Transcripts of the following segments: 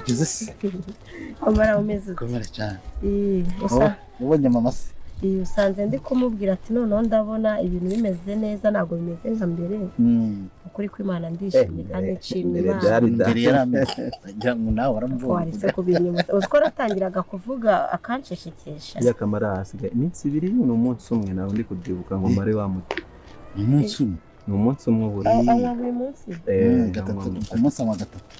Byiza se? Komera, umeze ute? Komera cyane. Usa Ubonye mama se? Usanze ndi kumubwira ati noneho ndabona ibintu bimeze neza, ntabwo bimeze nka mbere. Ukuri kw'Imana ndishimye kandi nshimye Mbere Imana. byari da. Mbere yari ameze, ngira ngo nawe waramubonye. Waretse kubinyibutsa, uzi ko natangiraga kuvuga akansheshekesha. Yakamara hasigaye iminsi 2, ni umunsi umwe nawe ndi kubyibuka ngo mbare wa muti. Umunsi umwe. Ni umunsi umwe ubura. Anywa buri munsi? Gatatu ku munsi, anywa gatatu.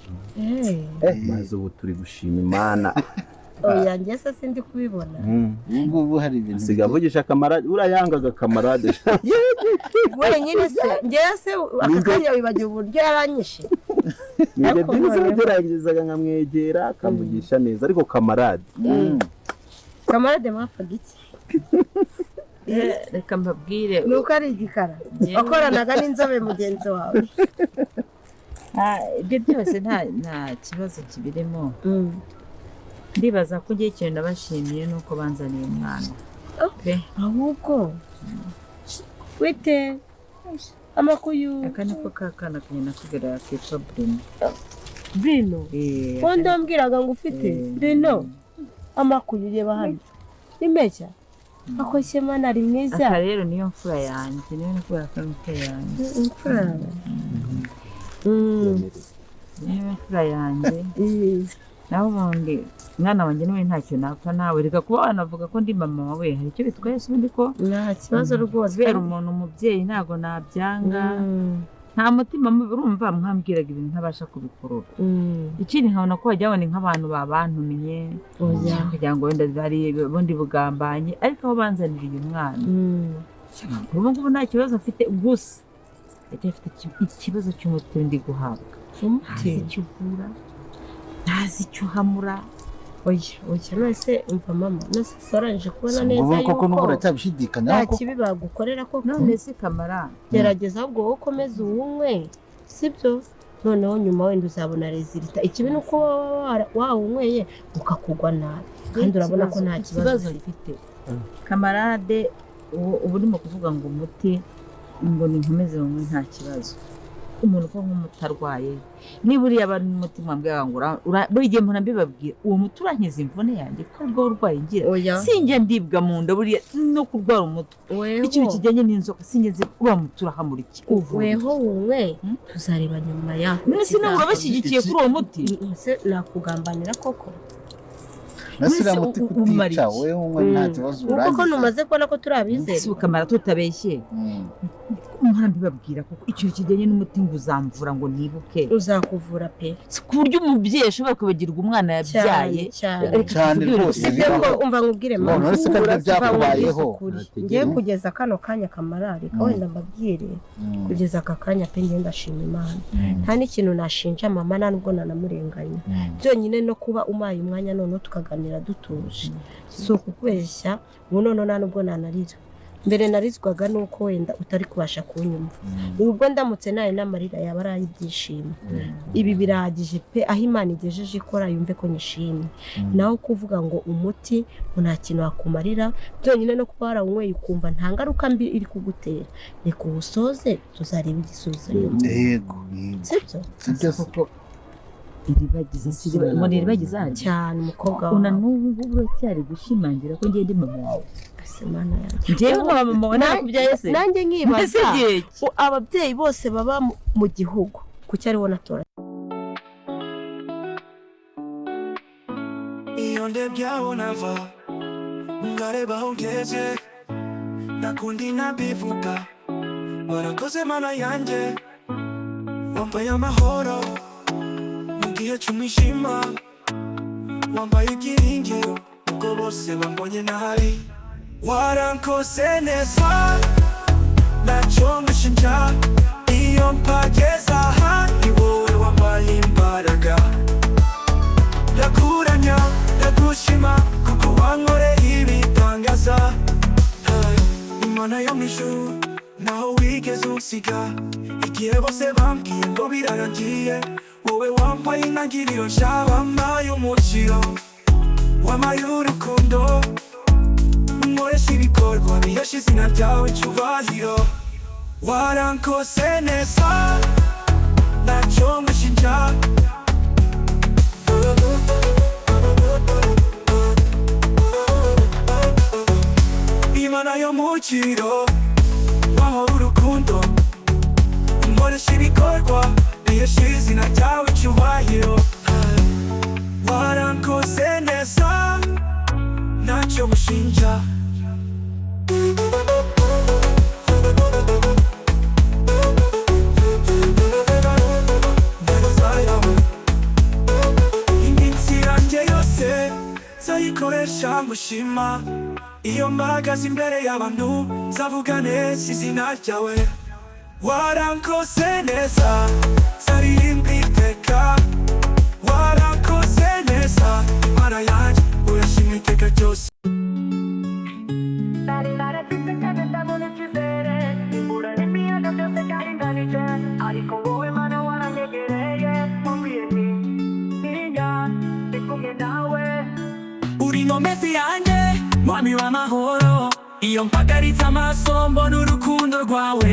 Maze ubu turi gushima Imana. Oya, njye se sindi kubibona. Ubu ngubu hari ibintu Asiga avugisha kamarade, urayangaga kamarade. Wenyine se, njyewe se aka kanya wibagiwe uburyo yaranyishe? Nibyo. Ariko Byiza. noneho- Yageragezaga nkamwegera akamvugisha neza, ariko kamarade Kamarade mwapfaga iki? Reka mbabwire. Ni uko ari igikara, wakoranaga n'inzobe mugenzi wawe. Ibyo byose nta kibazo kibirimo. Ndibaza ko ngiye, ikintu nabashimiye ni uko banzaniye umwana pe. Ahubwo wite amakuyu. Aka niko ka kana kanjye nakubwira kitwa Bruno. Bruno? Eh. Wundi wambwiraga ngo ufite? Bruno, amakuyu, reba hano nimeshya akoshye, mana ari mwiza. Aka rero niyo mfura yanjye, niyo nakubwira ko ari imfura yanjye. Imfura. Niyo mfura yanjye. Naho ubundi mwana wanjye niwe, ntacyo napfa nawe. Reka kuba wanavuga ko ndi mama wawe, hari icyo bitwaye se ubundi ko Nta kibazo rwose. Kubera umuntu umubyeyi ntabwo nabyanga. Nta mutima mubi, urumva mwambwiraga ibintu ntabasha kubikurura. Ikindi nkabona ko wajya ni nk'abantu babantumiye Oya. kugira ngo wenda hari ubundi bugambanyi, ariko aho banzanira uyu mwana, ubu ngubu nta kibazo mfite. Gusa ndacyafite ikibazo cy'umuti ndi guhabwa. Umuti? Ntazi icyo uvura, ntazi icyo uhamura. Oya, oya, none umva mama, none sorangije kubona neza Ubu koko n'ubu yuko uracyabishidikanyaho nta koko? kibi bagukorera koko. None se kamara? Gerageza ahubwo wowe ukomeze uwunywe, sibyo? Noneho nyuma wenda uzabona résultat. Ikibi ni uko waba wawunyweye ukakugwa nabi, kandi urabona ko nta kibazo Ikibazo ufite. mfite, kamarade, ubu urimo kuvuga ngo umuti ngo ninkomeze munywe nta kibazo. Umuntu uko nk'umuti arwaye, niba uriya aba n'umuti mwambwira ngo buri gihe mpora mbibabwira, uwo muti urankiza imvune yanjye, ko aribwo burwayi ngira? Oya. Sinjya ndibwa mu nda buriya no kurwara umutwe, Weho ikintu kijyanye n'inzoka sinjya nzi. Uriya muti urahamura iki, uvura iki? Weho wunywe, tuzareba nyuma yaho. None se nawe urabashyigikiye kuri uwo muti? Ese nakugambanira koko? Nase uriya None se muti umara kutica iki? wowe unywe nta kibazo, Kuko urangiza. numaze kubona ko turi abizera. Si ukamara tutabeshye, mpora mbibabwira kuko ikintu kijyanye n'umuti ngo uzamvura ngo nibuke. Uzakuvura pe. Si ku buryo umubyeyi ashobora kwibagirwa umwana yabyaye. Cyane. Reka Cyane tuvuge rwose. ibintu Sibyo ko Bibaho. umva nkubwire mama. None se ko aribyo Umva nkubwire byakubayeho? ukuri. Ntategeko. Ngewe kugeza kano kanya kamarari wenda mbabwire, kugeza aka kanya pe, njye ndashima Imana. Nta n'ikintu nashinja mama, nta nubwo nanamurenganya. Byonyine no kuba umaye umwanya noneho tukaganira dutuje, si ukukubeshya, ubu noneho nta nubwo nanarira. Mbere narizwaga nuko wenda utari kubasha kunyumva. Ubwo ndamutse nayo n'amarira yaba ari ay'ibyishimo. Ibi birahagije pe. Aho Imana igejeje ikora, yumve ko nyishimye. Naho kuvuga ngo umuti ngo nta kintu wakumarira, byonyine no kuba warawunyweye ukumva nta ngaruka mbi iri kugutera, reka uwusoze, tuzareba igisubizo nyuma. Yego. Sibyo? Sibyo se? Koko Iribagiza, si ngo ni Iribagiza hajya? Cyane, umukobwa Una wawe. n'ubu ngubu uracyari gushimangira ko ngiye ndi mama wawe? Ese Mana yanjye! Njyewe nkaba mama wawe, nakubyaye se? Nanjye nkibaza Mbese igihe ki? Ababyeyi bose baba mu gihugu, kuki ariwo natora? Iyo ndebye aho nava, ngareba aho ngeze, nakundi nabivuga. Warakoze Mana yanjye, wambaye amahoro mu gihe cy'umwijima, wambaye ibyiringiro ubwo bose bambonye nabi. Warankoze neza, ntacyo ngushinja. Iyo mpageze aha ni wowe wambaye imbaraga. Ndakuramya, ndagushima kuko wankoreye ibitangaza. Hey, Imana yo mu ijuru, naho wigeze unsiga. Igihe bose bambwiye ngo birarangiye, wowe wambaye intangiriro nshya, wampaye umukiro, wampaye urukundo. Nkoresha ibikorwa bihesha izina ryawe icyubahiro. Warankose neza, ntacyo ngushinja. agaciro. Wahora urukundo, nkoresha ibikorwa bihesha izina ryawe icyubahiro. Warankoze neza, ntacyo mushinja. Iminsi yanjye yose nzayikoresha ngushima. Iyo mpagaze imbere y'abantu, nzavuga neza izina ryawe. Warankoze neza, nzaririmba iteka. Warankoze neza, Mana yanjye, urashimwa iteka ryose. Nari naracitse cyane, ndabona icyizere, imbura n'imiyaga byose byaringanije, ariko wowe Mana waranyegereye, wambwiye nti ntinya, ndi kumwe nawe. Uri inkomezi yanjye, mwami w'amahoro. Iyo mpagaritse amaso mbona urukundo rwawe.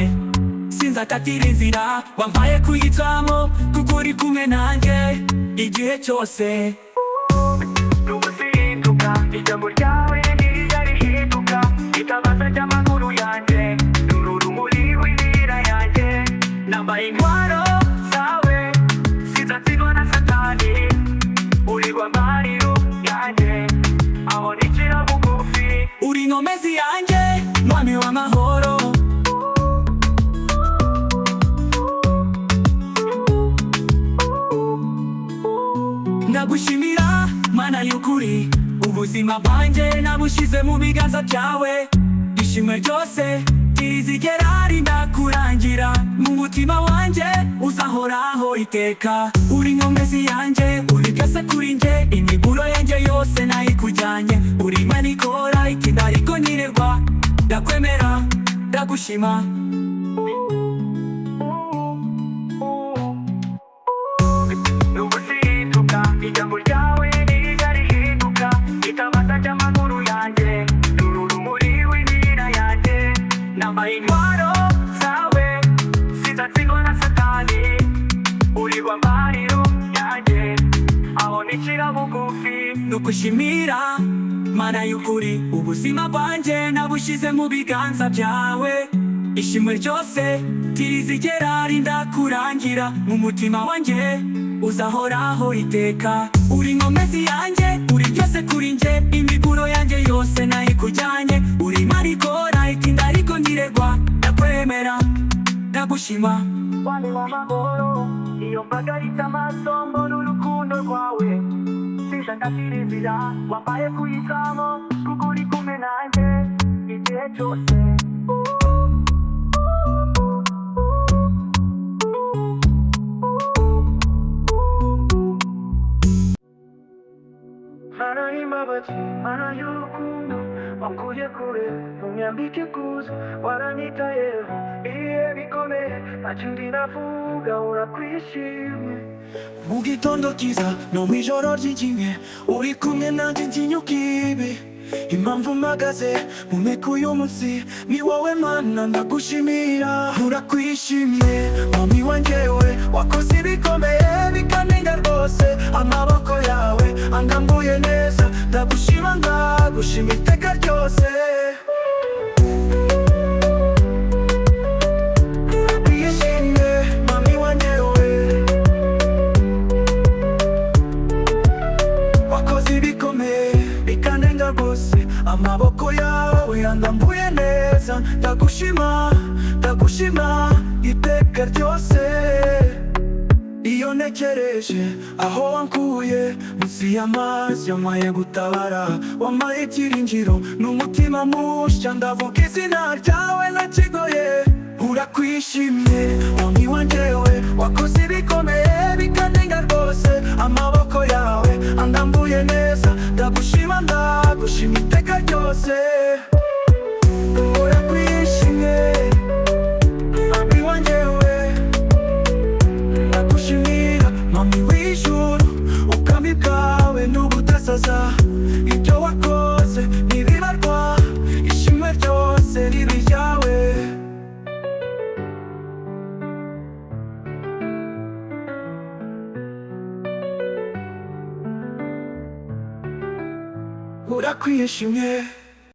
Sinzatatira inzira wampaye kuyicamo, kuko uri kumwe nanjye igihe cyose. N'ubuzinduka, ijambo ryawe ntirijya rihinduka. Itabaza ry'amaguru yanjye ni urumuri rw'inzira yanjye. Nambaye intwaro zawe, sinzatsindwa na Satani. Uri rwambariro yanjye, aho nicira bugufi. Uri inkomezi yanjye, mwami w'amahoro. Ndagushimira, Mana y'ukuri. Ubuzima bwanjye nabushyize mu biganza byawe. Ishimwe ryose ntizigera rindakurangira. Mu mutima wanjye uzahoraho iteka. Uri inkomezi yanjye, uri byose kuri njye. Imiburo yanjye yose nayikujyanye. Uri Imana ikora itinda ariko ntirerwa. Ndakwemera, ndagushima. N'ubuzinduka, ijambo ryawe ntirijya rihinduka. Itabaza ry'amaguru yanjye ni urumuri rw'inzira yanjye. Nambaye intwaro zawe, sinzatsindwa na Satani. Uri rwambariro yanjye, aho nicira bugufi. Nukushimira, Mana y'ukuri. Ubuzima bwanjye nabushyize mu biganza byawe. Ishimwe ryose ntirizigera rindakurangira. Mu mutima wanjye uzahoraho iteka. Uri inkomezi yanjye, uri byose kuri njye. Imiguro yanjye yose nayikujyanye. Uri Imana ikora itinda ariko ntirerwa. Ndakwemera, ndagushima. Mwami w'amahoro, iyo mpagaritse amaso mbona urukundo rwawe. Sinzandatira inzira wampaye kuyicamo, kuko uri kumwe nanjye igihe cyose. Mana y'imbabazi, Mana y'urukundo, wankuye kure, ntunyambike ikuzo, waranyitayeho ibihe bikomeye, nta kindi navuga, urakwishimye. Mu gitondo cyiza no mu ijoro ryijimye, uri kumwe nanjye, ntinyuka ibi. Impamvu mpagaze mu nteko uyu munsi ni wowe Mana, ndagushimira. Urakwishimye, mwami wanjyewe. Wakoze ibikomeye bikanenga rwose. Amaboko yawe andambuye neza. Ndagushima, ndagushima iteka ryose. Wishimye, mami wanjyewe. Wakoze ibikomeye bikanenga rwose. Amaboko yawe yandambuye neza. Ndagushima, ndagushima iteka ryose. Iyo ntekereje aho wankuye munsi y'amazi, wampaye gutabara, wampaye ibyiringiro n'umutima mushya. Ndavuga izina ryawe ntakigoye. Urakwishimye, mwami wanjyewe. Wakoze ibikomeye bikanenga rwose. Amaboko yawe andambuye neza. Ndagushima, ndagushima iteka ryose. Urakwishimye, mwami wanjyewe. Ndagushimira, mwami w'ijuru. Ubwami bwawe n'ubudasaza. Ibyo wakoze ntibibarwa. Ishimwe ryose ribe iryawe. Urakwishimye.